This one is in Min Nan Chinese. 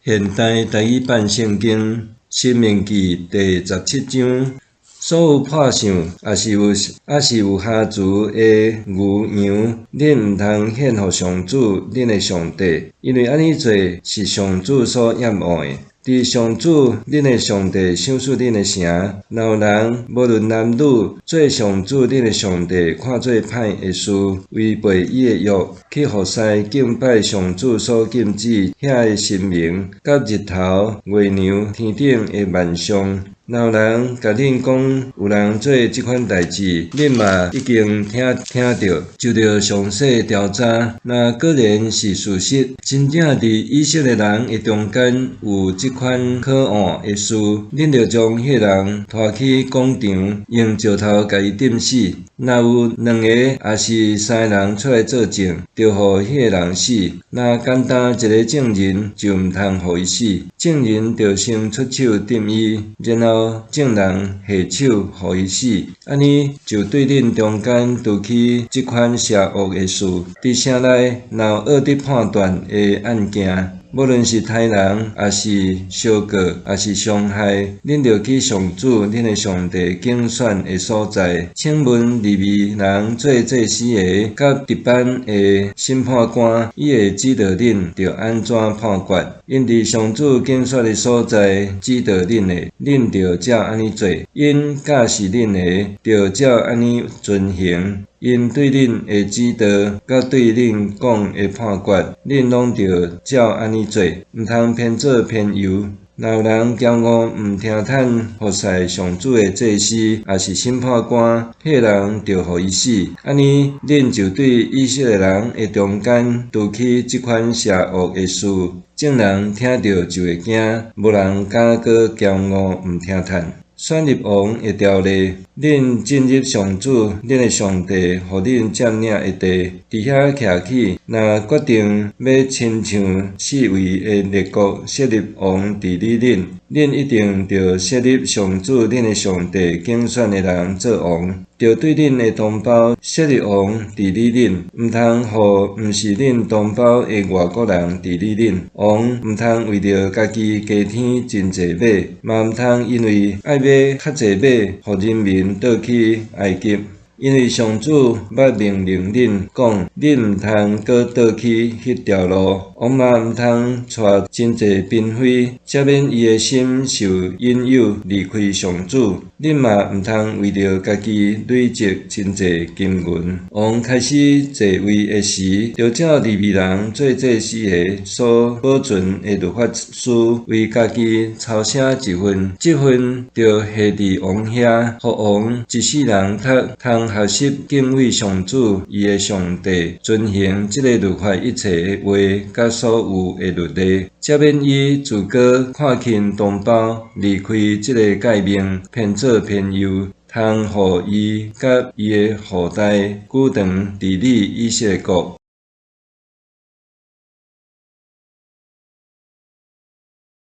現代台語版聖經《申命記》第17章，所有破相，抑是有瑕疵的牛羊，恁毋通獻予上主恁的上帝，因為按呢做是上主所厭惡的。佇上主恁的上帝賞賜恁的城，若有人無論男女做上主恁的上帝看做歹的事，違背伊的約，去服侍敬拜上主所禁止遐的神明，佮日頭、月娘、天頂的萬象。若有人共恁講有人做這款代誌，恁嘛已經聽著，就著詳細調查。若果然是事實，真正佇以色列人的中間有這款可惡的事，恁著將彼人拖去廣場，用石頭共伊釘死。若有兩個抑是三个人出來做證，著予彼个人死。若單單一个證人，就毋通予伊死。眾人著先出手釘伊，然後眾人下手予伊死。按呢就對恁中間除去這款邪惡的事。佇城內若有惡得判斷的案件，無論是刣人，抑是相告，抑是傷害，恁著去上主恁的上帝揀選的所在，請問利未人做祭司的，佮值班的審判官，伊會指導恁著按怎判決。𪜶佇上主揀選的所在指導恁的，恁著照按呢做。𪜶教示恁的，著照按呢遵行。𪜶對恁的指導，佮對恁講的判決，恁攏著照按呢做，毋通偏左偏右。若有人驕傲毋聽趁服侍上主的祭司，抑是審判官，彼个人著予伊死。按呢，恁就對以色列人的中間除去這款邪惡的事，眾人聽著就會驚，無人敢閣驕傲毋聽趁。選立王的條例，恁進入上主恁的上帝予恁佔領的地，佇遐徛起，若決定欲親像四圍的列國設立王治理恁，恁一定著設立上主恁的上帝揀選的人做王，著對恁的同胞設立王治理恁，毋通予毋是恁同胞的外國人治理恁。王毋通為著家己加添真濟馬，嘛毋通因為愛買較濟馬，予人民倒去埃及。因為上主捌命令恁講，恁毋通閣倒去彼條路。王嘛毋通帶真濟嬪妃，才免伊的心受引誘離開上主。恁嘛毋通為著家己累積真濟金銀。王開始坐位的時，著照利未人做祭司的所保存的律法書，為家己抄寫一份。這份著下佇王遐，予王一世人讀，通學習敬畏上主伊的上帝，遵行這个律法一切的話，佮所有的律例，才免伊自閣看輕同胞，離開這个誡命，偏左偏右，通予伊佮伊的後代久長治理以色列國。